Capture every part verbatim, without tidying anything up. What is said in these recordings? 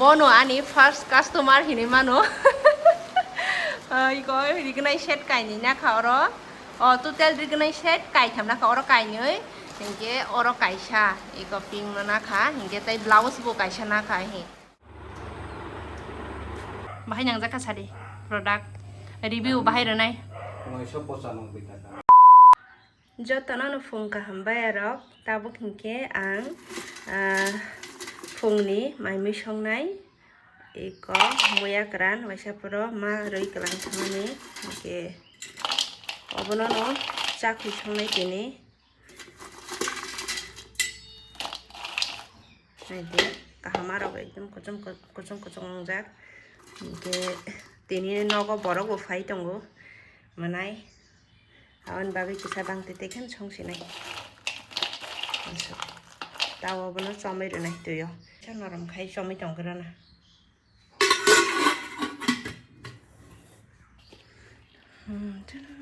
Bono ani first customer hinwi mano. Ah, iko rignai set kainwi nakha oro. O total rignai set kaitham nakha oro kainwi. Hinkhe oro kaisa iko pink no nakha. Hinkhe tei blouse bo kaisa nakha hi. Bahai nangjak kha sadi product review bahai rwnai. Noisho pochanoboi taka. Jotono no phung kaham bayarok, tabuk hinkhe ang, ah, phungni mai mui songnai, iko muya kwran waisa phoro ma rwi kwlang thangmani, hinkhe obono no chakhui songnai tini. Naidi, kaham arok ekdom kuchung kuchung kuchung wngjak, hinkhe tini nogo borok bo phai tongo, mwnai. Aboni bagwi kisa bangtwi tei khe song sinai. Tao abono chomwi rwnai twi o. Kisa norom khai chomwi tong khe rana. Hmm, ta-da.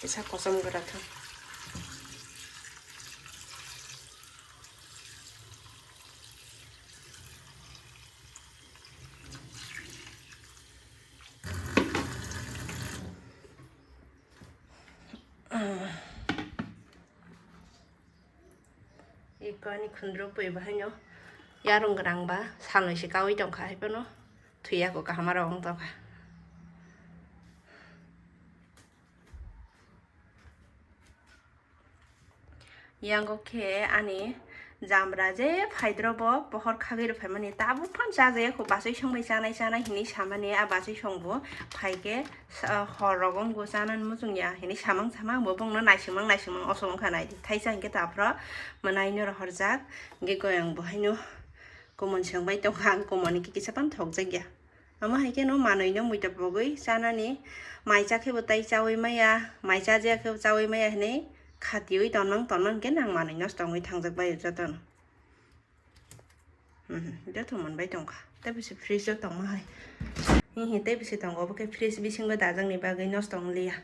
Kisa kosom gra thang. Iko ani khundruk pui bahaino yarung gwnang ba salnwi se kaui tongkha, haiphano thwiya ko kaham aro wng tongkha. Yango khe ani jamra je phaidrobo pohor khagwi rw phaimani, tabuk phano chajaya kho, bachai song bai chanai chanai hinwi samani, a bachai song bo phaikhe sa-, hor rogo wngbo chanani muchungya hinwi samang samang bo bongno naisingmang naisingmang osomong kha naidi. Thaisa hinkhe taphro mwnaino rohorjak, hinkhe goyang bo haino kumon se wngbai tongkha, ang kumon hinkhe kisa phano thokjakya. Amo hai kheno manwi no muitok pogwi chanani, mai cha khe bo tai chaui maya, mai cha jaya khe bo chaui maya hinwi khatiui tonmang tonmang khe nang manwi nosto wngwi thangjak bai o jotono. Mhm, joto mon bai tongkha. Tei bisi fridge o tongma hai. Hihi tei bisi tongo, obo khe fridge bisingo dajak ni bagwi nosto wng liya.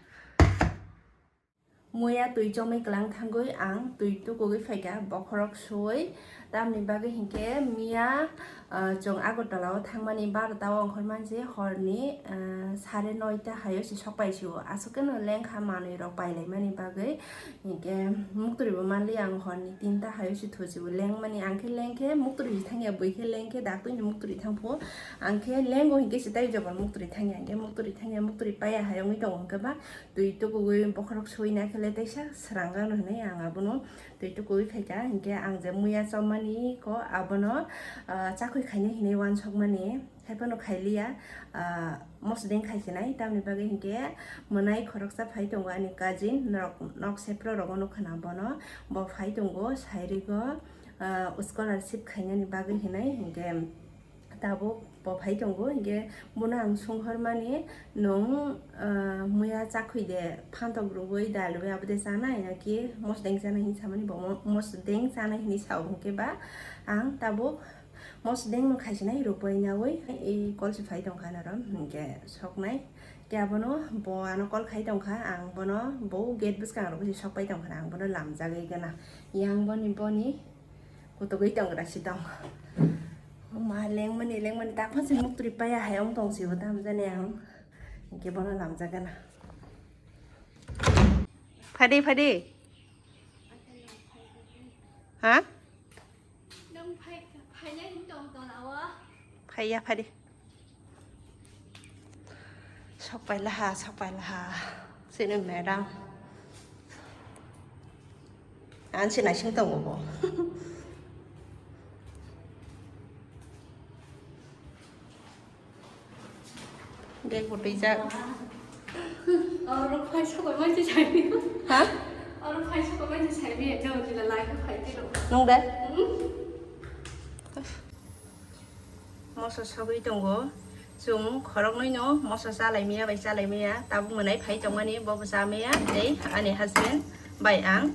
Muya twi chomwi kwlang thangwi ang twi tukugwi phaikha bokhorok suwi, tamni bagwi hinkhe miya, ah, chwng Agartala o thangmani barota o ongkhormansi horni, ah, sare noita hai o se sokpai sio, aswk kheno lengkha manwi rok pailaimani bagwi, hinkhe muktwrwi bo manliya ang horni tinta hai o se thuchio lengmani, ang khe lengkhe muktwrwi thangya, bui khe lengkhe daktwini muktwrwi thangphu, ang khe lengo hinkhe se tei jobon muktwrwi thangya, hinkhe muktwrwi thangya muktwrwi paiya hai wngwi tongo hinkhe ba. Twi tukugwi bokhorok suina khe le teisa srangano hinwi ang abono twi tukugwi phaikha, hinkhe ang je muya chomani kok abono, ah, chakhwi khaina hinwi uansukmani, haiphano khailiya, ah, mosodeng khaisinai, tamni bagwi hinkhe mwnai khoroksa phai tongo ani cousin, norok nok sepro rogo nukha na bono, bo phai tongo sairigo, ah, scholarship khainani bagwi hinwi, hinkhe. Tabuk bo phai tongo, hinkhe bono ang sunghormani, "Nwng, ah, muya chakhwi de phantok rwui dal rwui abo de chanai, naki mosodeng chanai?" hinwi samani, bo mo-, mosodeng chanai hinwi sao, hinkhe ba ang tabuk mosodeng no khaisinai rwui naui, e call se phai tongkha norok, hinkhe soknai. Khe abono bo ano call khai tongkha, ang bono bo gate bwskang rok se sokpai tongkha, ang bono lamjagwi gana. Yang boni, boni Kutugwi tong rasi tong. Ma lengmani, lengmani, takma se muktri paya hai ong tong si bo tam jani ang. Ke bono lamjagana. Phadi, phadi. Ha? Phaiya, phadi. Sokpai laha, sokpai laha. Sini madam. Ang si naising tongo bo. Bag bo twijak. Oro phai sokoi mai se sai. Ha? Oro phai sokoi mai se sai bi ekdom jila lai phai tiro. Nung de? Hmm? Moso sogwi tongo. Chwng khoroknwi no moso chalai maya bai chalai maya. Tabuk mwnai phai tongmani, bo bo cha maya tei ani husband bai ang.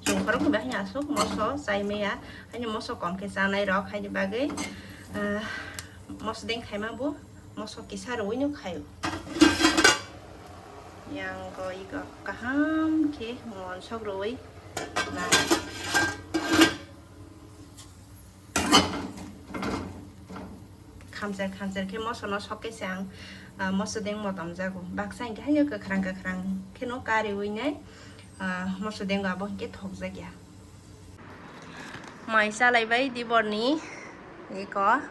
Chwng khoroknwi bai haino aswk moso chai maya. Haino moso kom khe chanai rok haini bagwi, ah, moso deng khaima bo moso kisa rwui no khaio. Yang ko iko kaham khe mon sok roi. Khamcher khamcher khe moso no sok khe se ang, ah, moso deng motom jago. Baksa hingke haino kwkhrang kwkhrang khe no kariwi nai, ah, moso dengo abo hingke thok jak ya. Mai chalai bai diborni iko.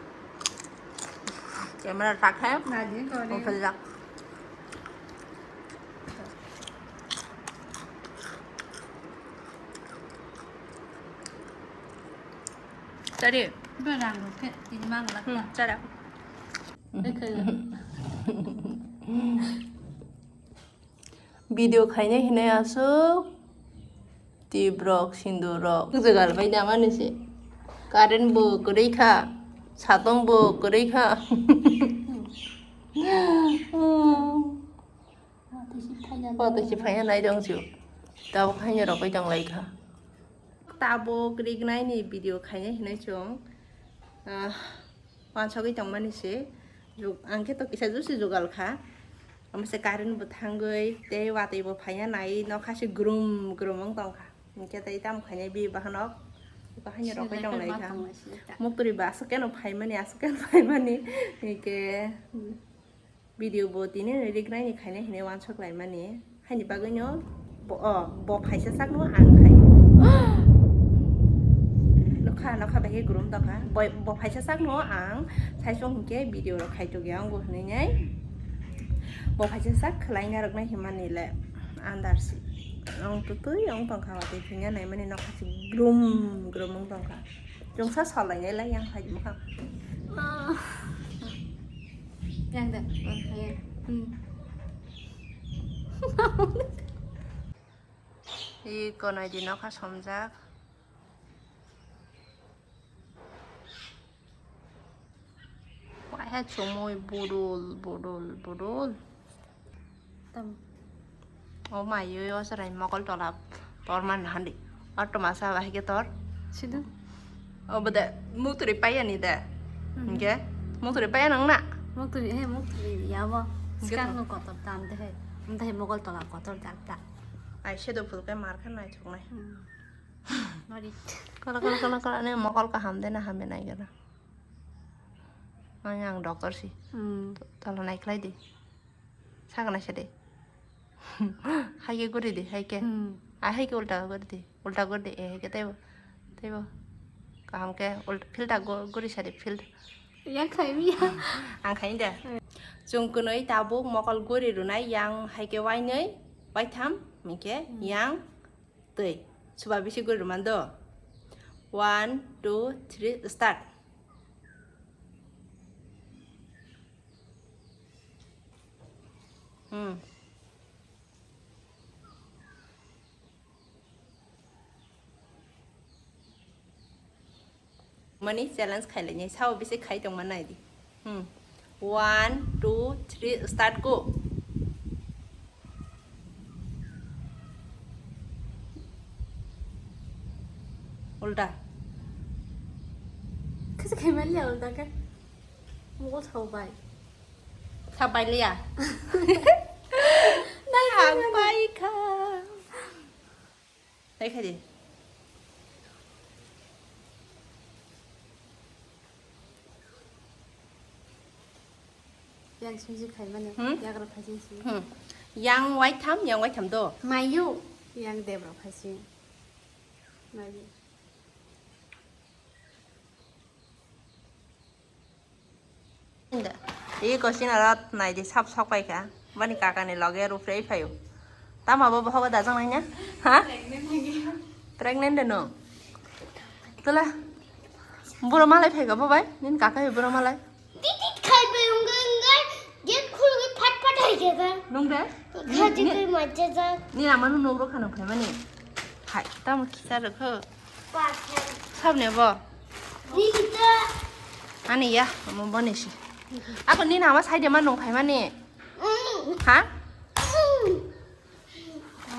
Camera tak hai. Nadi kori. Mobile jak. Tadi. Berang ke ini mang lak. Hmm, cara. Video khainai hinai aswk twi borok sindurok jugal bai da mani se. Current bo kwrwi kha, satung bo kwrwi kha. Watwi se phaina nai dong sio. Tabuk haino rokoi tong lai kha. Tabuk rignai ni video khainai hinai chwng. Ah, wansogwi tongmani se. Jug-, ang khe to kisa jusi jugal kha. Omo se current bo thangwi tei watwi bo phaiya nai nokha se grum grum wng tong kha. Hinkhe tei tamo khainai bi bahanok. Iko haino rokoi tong lai kha. Muktwi bo aswk keno phaimani, aswk keno phaimani. Hinkhe. Video bo tini ni rignai ni khainai hinwi wansok lai mani. Haini bagwi no bo, o, bo phaisa sak no ang khai. Nokha, nokha bai khe grum tongkha. Bo, bo phaisa sak no ang sai song hinkhe video rok khai togya ang bo hinwi nai. Bo phaisa sak khlai na rok nai himani le andar si. Ang tutui ang tongkha watwi thwngya nai mani nokha si grum grum wng tongkha. Chwngsa sal lainai lai yang hai mukhang. Yang da, oh, yang. Hmm. Iko nai di nokha somjak. Waiha chumui budul, budul, budul. Tam. O mai, o, o chwrai mokol tola tor man handi. O toma sa bahai khe tor. Sido. O bode mukturi paiya ni de. Mhm. Hingke mukturi paiya nang na? Mukturi, he, mukturi ya bo. Hingke skang to. No kotor tam de he. Mta he mokol tola kotor jak ta. Ai sedo phul khe mar khe nai thok nai. Hmm. Nori. Kola, kola, kola, kola, ne mokol kaham de na hamya nai gana. Ang, ang doctor si. Hmm. Tala nai khlai di. Sakna se de. Hai ke guri di, hai ke. Hmm. Ai hai ke ulta guri di. Ulta guri di, eh, hai ke teibo. Teibo. Kaham ke ult-, filter gu-, guri sa di, filter. Yang khai mi ya. Ang khai da. Hmm. Chwng kwnwi tabuk mokol guri rwnai yang hai ke wainwi, waitham, hingke hmm. Yang twi. Suba bisi guri rwmando. One, two, three, start. Hmm. Mani challenge khai lai nai, sao bisi khai tong ma nai di. Hmm. One, two, three, start, go. Ulta. Kasi khai mali ulta ka. Mukol sao bai. Sao bai liya. Nai ang bai kha. Nai khai di. Yang sumji khai mani, hmm? Yagra phai sing si. Hmm. Yang waitham, yang waitham do. Mayu, yang debra phai sing. Mayu. Inda. Iko sina rat nai di sap sok pai kha. Bani kaka ni loge rupre phayo. Tama bo bohogo dajak nai na? Ha? Pregnant de no? Tula. Buro malai phai ga bo bai? Nin kaka hi buro malai? Titit khai bai wngkha, wngkha, gate khulwi phat phat hai khe kha. Nung de? Kha ni, jikwi ni, majajak. Ni ama no nogro khano phaimani. Hai, tamo kisa rokho. Pathar. Sabni bo? Nini ta. Ani ya, amo boni si. Ako ni nama sai de ma nung phaimani. Mm. Ha? Mm.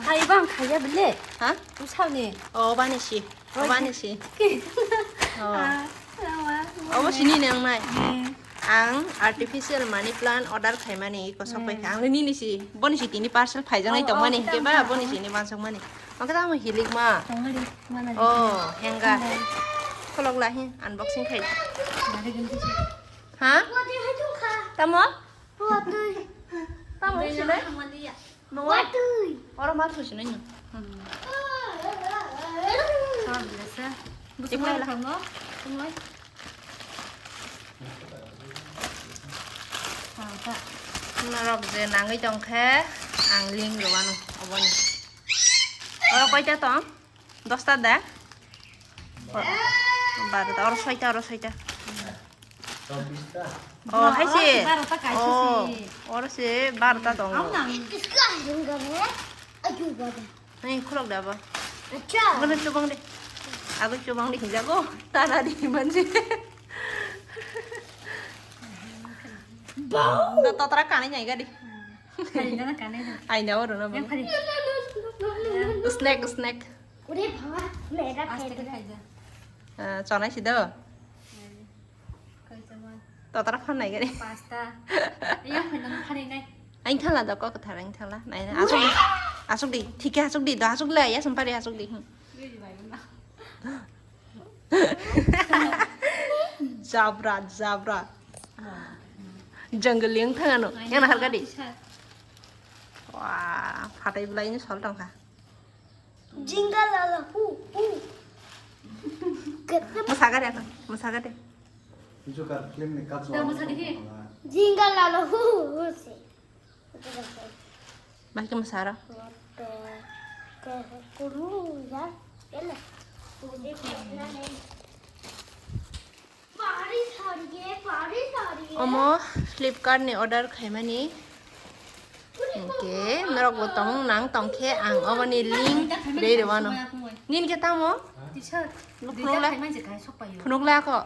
Hai bang khaiya bele. Ha? Usau ni. O bani si. O bani si. Ki. O. Ah, sama. Obo sini nang nai. Hmm. Ang artificial money plant order khaimani kosok bai kha. Hmm. Ang nini si, boni si tini parcel phaijaknai tongmani, oh, hingke ba, tamo, boni si ni wansukmani. Ang khe tamo hilikma. Tongmani, mana. Oh, hanger. Hanger. Khulok la hin, unboxing khai. Nari ganti si. Ha? Tamo? Tamo si le? Watwi. Oro ma thusi nai. Hmm. Sa bilasa. Busu ma thangno. Tumlai. Sa ta. Norok je nangwi tongkhe ang link rwano oboni. Oro koita tong? Dosta da? Barota, oro soita, oro soita. Oh, hai se. Oro se barota kaisa se. Oh, oro se barota tongo. Ang nang. Iska hinga ne. Ayu baba. Hai, khulok da ba. Acha. Gana chubang de. Ago chubang de hinjago. Tara di manji. Bau. Da totra kani nyai gadi. Kani da kani da. Ai na oro na ba. Yang kani. Snack, snack. Ore baba, mera. Aste khe khai da. Ah, chonai si do. Totra phan nai gari. Pasta. Yang phan nang phan nai. Aing thala da kok thar aing thala. Nai nai asuk di. Asuk di. Thik khe asuk di. Do asuk le ya sampari asuk di. Hmm. Jabra, jabra. Jungle yang thang ano. Yang na harga di. Wah, phatai belai ini sol tongkha. Jingle la la hu hu. Gede. Masagade apa? Masagade. Jukar film ni cut. Dah, masagade. Jingle la la hu hu se. Bahkan masara. Ke, ke, kurung ya. Ele. Omo Flipkart ni order khaimani. Hingke norok bo tongmung nang tongkhe ang oboni link rwi rwano. Nini khe tamo? Phunuk la ako.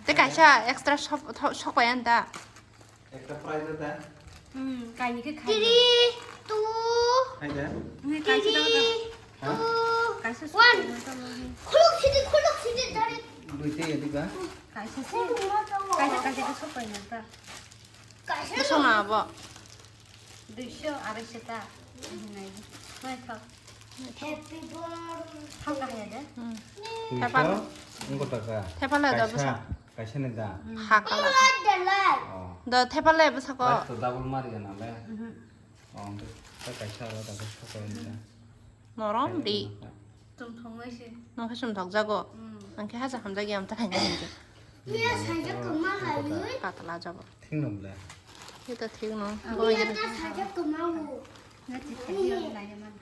Te kaisa extra sok, sok pai anta. Ekta prize da? Hmm, kaini khe khai. Three, two, hai da? Hmm, kaisa da, da. Three, ha? Two, kaisa one. Khuluk sidi, khuluk sidi, dari. Duita ya diba? Kaisa se. Khuluk ma tamo. Kaisa, kaisa khe sok pai na ta. Kaisa. Bwswk no abo? Duiso, araisho ta. Nai, nai thok. Happy birthday. Thok kahaya de. Hmm. Duiso, wngkha taka. Thepal da kaisa. Bwswk. Kaisa ni da? Hmm. Ha, kala. Oh. Do thepal le bwsako. Last to double mari ya na le. Mhm. Oh, ta kaisa ro da bwsako ni da. Norom di. Tum thong nai se. Nang khe sum thok jago. Hmm. Ang khe haja hamjak ya am ta khaina hinja. Iya, saja koma lai. Patla jago. Thik no bla. Ito thik no. Iya, ta saja koma wo.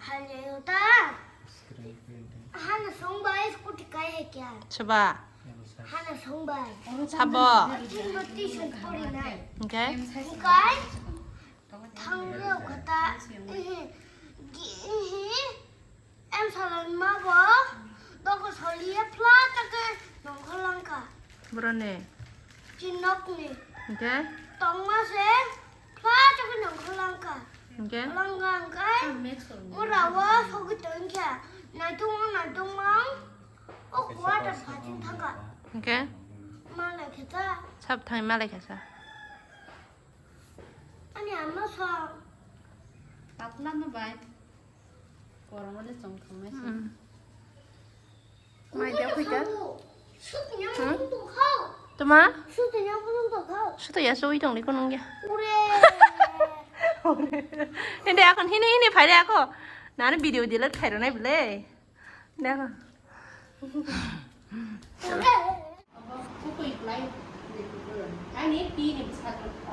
Hanya yo ta. Hana song bai scooty kai hai kya? Chaba. Hana song bai. Sabo. Tin batti song pori nai. Okay. Kai. Thang lo kata. Em salon ma bo. Doko soliya flat ke nongkholangka. Boroni. Chinokni. Okay. Tongma se flat ke nongkholangka. Okay. Langka angkai. Mura wo sogi tongkha. Naitung naitung mang. O kuata phatin thangka. Okay. Malai kheta. Sab thai malai khesa. Ani amma sa. Patla no bai. Kormo le chong thangmai se. Hmm. Mai dia khuika. Sut nyang tong khao. Tuma? Sut nyang tong khao. Sut ya sui tong ni konong ya. Ure. Hinde akon hine hine phai de ako. Nani video delete khai ronai bele. Dekho. Ure. Ani tini bwsajwk.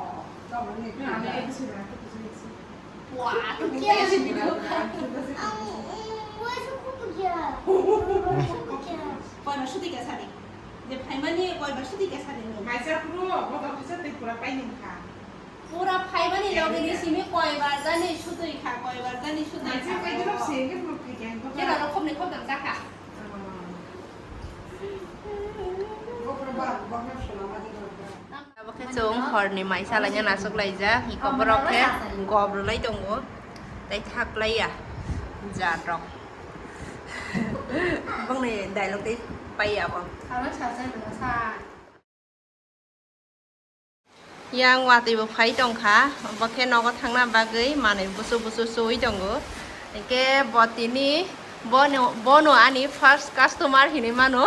Koibar suti kesa di. Je phaimani koibar suti kesa di. Maisa phuru, bodo kisa tei pura paini kha. Pura phaimani logi ni simi koibar jani sutui kha, koibar jani sutui kha. Maisa paidrop se ke pura phai kha. Kera rokom ni khobdam jakha. Abo khe chwng horni mai salaina nasuk laijak, iko borok khe gob rwlai tongo, tei thaklaiya jat rok. Bongni dialogue tei paiya bo. Yang watwi bo phai tongkha, bo khe nogo thangna bagwi manwi busu busu suwi tongo. Hinkhe bo tini bono, bono ani first customer hinwi mano.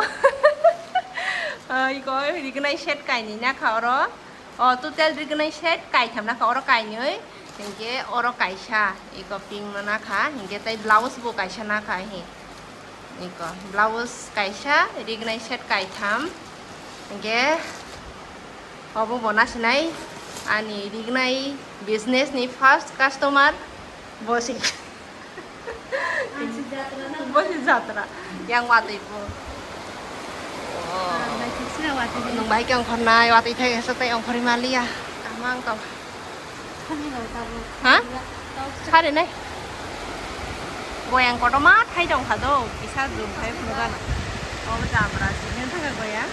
Ah, iko rignai set kainwi nakha oro. O total rignai set kaitham nakha, oro kainwi. Hinkhe oro kaisa, iko pink no nakha, hinkhe tei blouse bo kaisa nakha hi. Iko blouse kaisa, rignai set kaitham. Hinkhe obo bo nasinai ani rignai business ni first customer bo se. Bosi jatra. Yang watwi bo. Nung bai khe ongkhornai, watwi thai hesa tei ongkhorwi maliya. Amang tong. Ha? Sari nai. Goyang kotorma thai tong kha do, kisa jum khai phunukgana. Obo jabra sini thangkha goyang.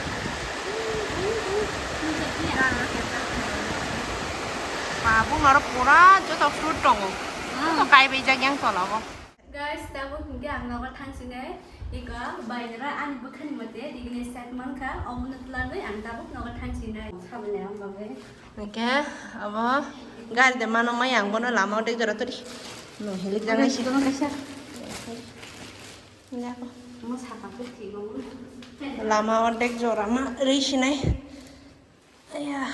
Ba bung oro pura joto fruit tongo. Joto kaibaijak yang tola o. Guys, tabuk hinkhe ang nogo thangsinai, iko bainora ani bwkhani mote rigini set mankha, omono twlangwi ang tabuk nogo thangsinai. Saboni ang bagwi. Hinkhe abo gari de mano mai ang bono lama o dek jora turi. No hilik jangai se. Lama o dek jora ma rwi sinai. Aya.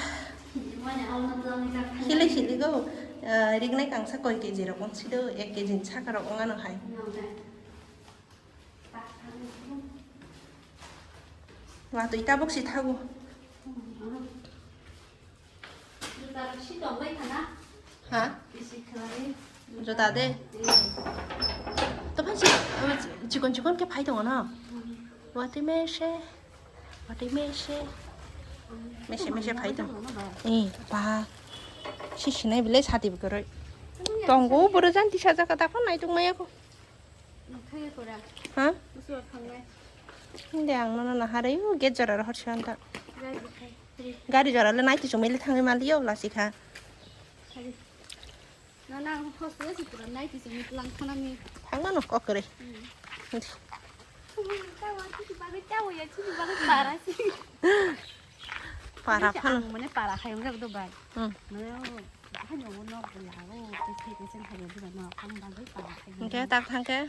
Sili sili go, ah, rignai kangsa koi K G rok wng sido, ek K G ni saka rok wng ano hai. Watwi tabuk si thago. Ha? Jota de. Tophan si, chikon chikon khe phai tongo no. Watwi mese. Watwi mese. Mese mese phai tongo. Eh, ba. Si sinai bile sati bwkoroi. Tongo boro janti sajak ka daphano naituk maya ko. Ha? Hindi ang nono naharwi o gate jora rohor siyan ta. Gari jora le naiti chumili thangwi maliyo lasi kha. Nana ang hostel si pura naiti chumili lang khana mi. Thangmano kokre. Tawa titi bagwi tawa ya titi bagwi para si. Para phano. Ang mane para khai wngkha do bai. Hmm. Mane o, hai no nok bo lago, tei tei tei khai wngkha no, ang bagwi para khai. Hingke tak thangke.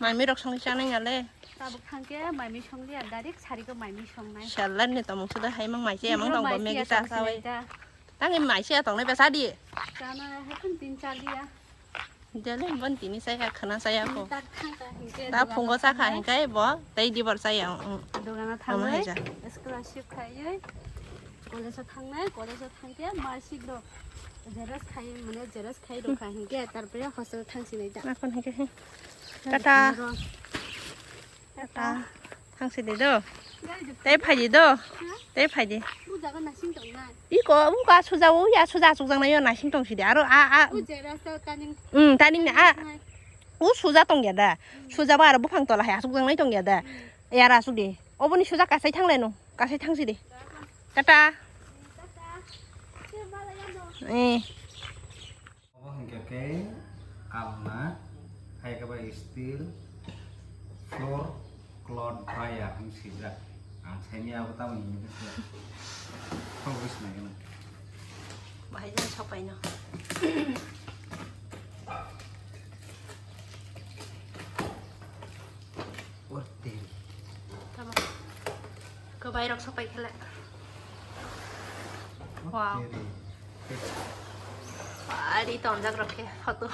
Mami rok songwi chanai ngale. Tabuk thangke mami songli ya, direct sari ko mami songnai. Salad ni tomong suda hai mang mai se amang tong bo megi cha sawi. Tangi mai se tong nai besa di. Chana hai kun tin chaliya. Jale bon tini saya khana saya ko. Tak thangka hingke. Ta phungo sakha hingke bo tei dibor saya. Dogana thangnai. Scholarship khaiye. College o thangnai, college o thangke marksheet rok xerox khai mane xerox khai rok kha hingke tarpore hostel thangsinai da. Nakon hingke. Tata. Tata. Thangsi de do. Tei phai di do. Tei phai di. Iko, uka suja o ya suja asuk jang nayo nasing tong si de. Aro a a. Um, taning na a. U suja tong ya da. Suja ba aro buphang tola hai asuk jang nai tong ya da. Yara asuk de. Oboni suja kasai thang lai no. Kasai thangsi de. Tata. Eh. Obo hingkha khe alna, hai khe bai steel floor cloth dryer hwn swijak. Ang saimya abo tamo hwnwi khe se. Kok bai sinai gwnang. Bahai jani sopaino. Orteri. Tamo. Kwbai rok sopai khele. Wow. Orteri. Ari tonjak rok khe photo.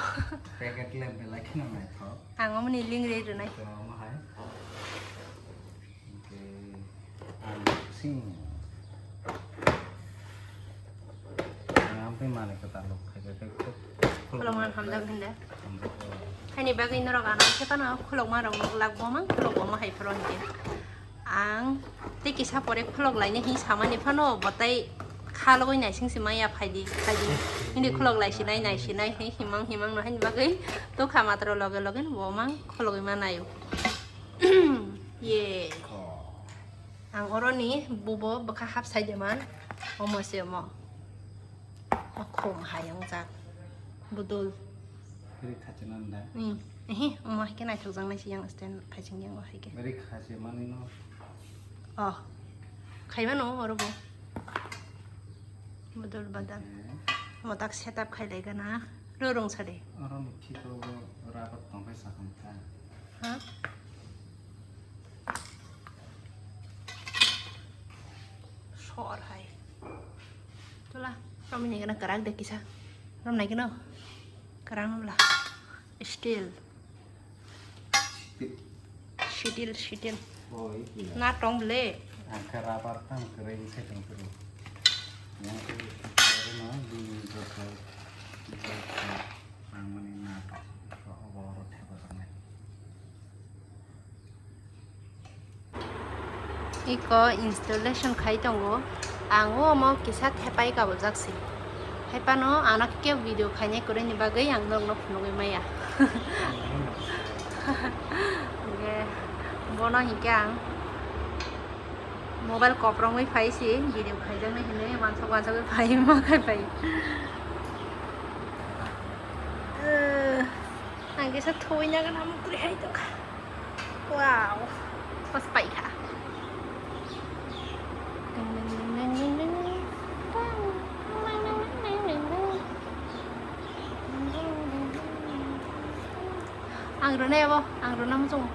Packet le belai kheno naithok. Ang omoni link rwi rwnai. Omo hai. Hingke ang sing. Ang amtwi manwi kwtal rok khaikha khe khulumma hamjak hinde. Hamjak o. Haini bagwi norok ano khe phano khulukma rok nok lak bo mang khuluk bo ma hai phoro hingke. Ang tei kisa pore khuluk laini hin samani phano bo tei khalogwi naising se maya phaidi phaidi. Hindi khuluk lai sinai nai sinai hin himang himang no haini bagwi tokha matro loge loge no bo mang khulugwi ma naio. Ye. Ang oroni bubo bwkha hap sai de man. Omo se omo. Okhum hai wngjak. Budul. Ri khachi nan da. Ni. Ehe, omo hai khe naithok jang nai se yang stand phaising yang o hai khe. Ri khachi mani no. Oh. Khai mano oro bo. Budul badam. Mo tak setup khai lai gana. Rorong sari. Oro ni thiko bo rabat tong kai sakang ta. Ha? Sor hai. Tula, romni gana karak de kisa. Rom nai gano. Karak bla. Steel. Sitil, sitil. Oh, iki ya. Na tong le. Angka rabar tam kering sai tong kering. Yang ke itu no di joko joko nang mani na tong. Ko obo oro theba tong. Iko installation khai tongo. Ang o omo kisa thepai kabujak se. Hai phano ano khe video khainai kwrwini bagwi ang norokno phunugwi maya. Hwnkhe bono hinkhe ang mobile koprongwi phai se video khaijaknai hinwi wansuk wansukwi phai ma khai phai. Ang kisa thuwi nagana mukri hai tongkha. Wow, pas paikha. Ang rwnai abo, ang rwna muchung.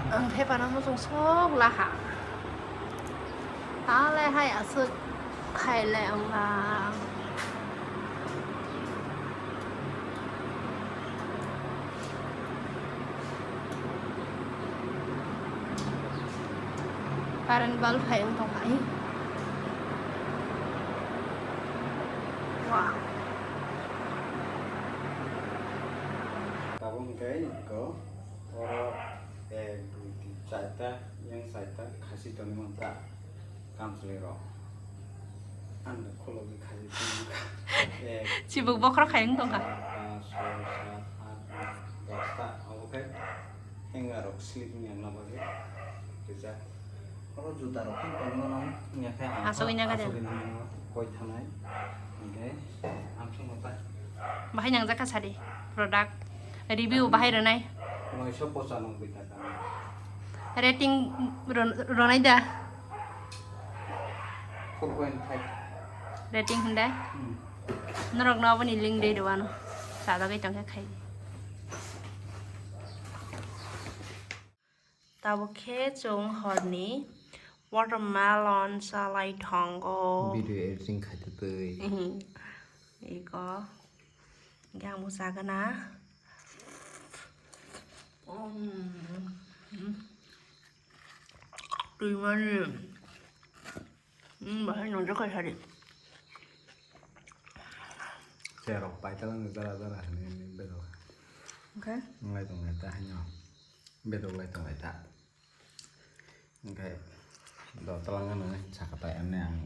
Ang thepana muchung sok laha. Talai hai aswk khailai wngkha. Current bulb hai wng tongkha. Wow. Tabuk hwnkhe iko oro ek, dui, tin, charta, yang charta khasi tonwi manta. Kamchwlwi rok. Ang khulogwi khaji tongkha. Ek, chibuk bokhorok khai wng tongkha. Pas, soi, sat, at, noi, dosta. Obo khe hanger rok sleeping yang na bagwi rijak. Oro juta rok khe tongmano wngya khe ang asogwi nang kha de. Asogwi nang koi thanai. Hwnkhe ang chwngno ta. Bahai nangjakha sadi product review bahai rwnai. Noiso pocha nungwi ta. Rating ron-, ronai da? Four point five. Rating hwnda? Hmm. Norokno aboni link de rwano. Chajagwi tongkha khai. Tabuk khe chwng horni watermelon chalai thango. Video editing khaitwi twi. Mhm. Iko. Yang bo chagana. Um, hmm. Twi mani. Hmm, bahai nongjak khai sadi. Cherok paitalang jara jara hwnwi bedok. Okay. Ngai tong lai ta haino. Bedok lai tong lai ta. Hwnkhe do twlangano sakha ta, ene ang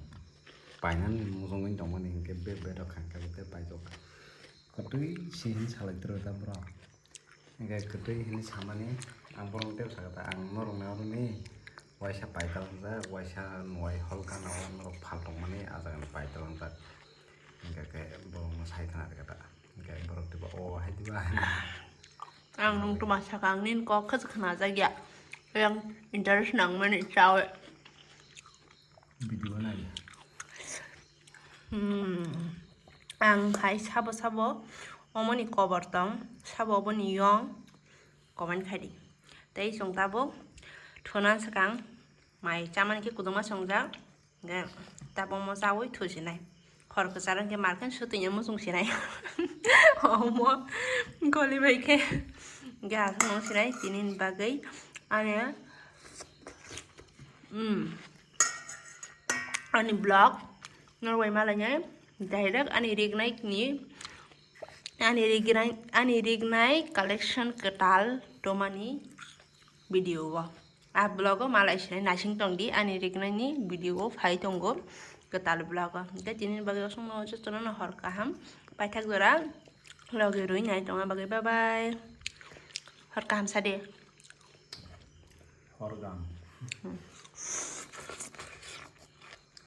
painani mujungwi tongmani hwnkhe be-, bedok khangkha tei paijak. Kwtwi se hwnwi salai tro ta borok. Hwnkhe kwtwi hwnwi samani ang borokno tei sakha ta, ang norokni oroni waisa paitalangjak, waisa nuwai hol gana o norok phal tongmani ah jagani paitalangjak. Hwnkhe khe borokno sai khna rwkha ta. Hwnkhe borok diba, o hai diba. Ang nung tuma saka ang nini kok khe khna jak ya. Yang interest nang mani chawi. Video nai. Hmm. Ang hai sabo sabo omoni cover tong, sabo oboni yong comment khai di. Tei chwng tabuk thuna swkang mai chamani khe kwdwma chwngjak. Hwnkhe tabuk omo chawi thusinai. Khor kwcharo hwnkhe markhe swtwino muchung sinai. Omo goli bai khe gas nung sinai tini ni bagwi. Ani, mm, ani vlog norok bai malainai direct ani rignai ni, ani rignai, ani rignai collection kwtal tomani video o. A vlog o malai sinai naising tong di, ani rignai ni video o phai tongo kwtal vlog o. Hwnkhe tini bagwi osong no jotono no hor kaham paithak jora logi rwi nai tongna bagwi bye bye. Hor kaham sa de. Hor kaham. Hmm.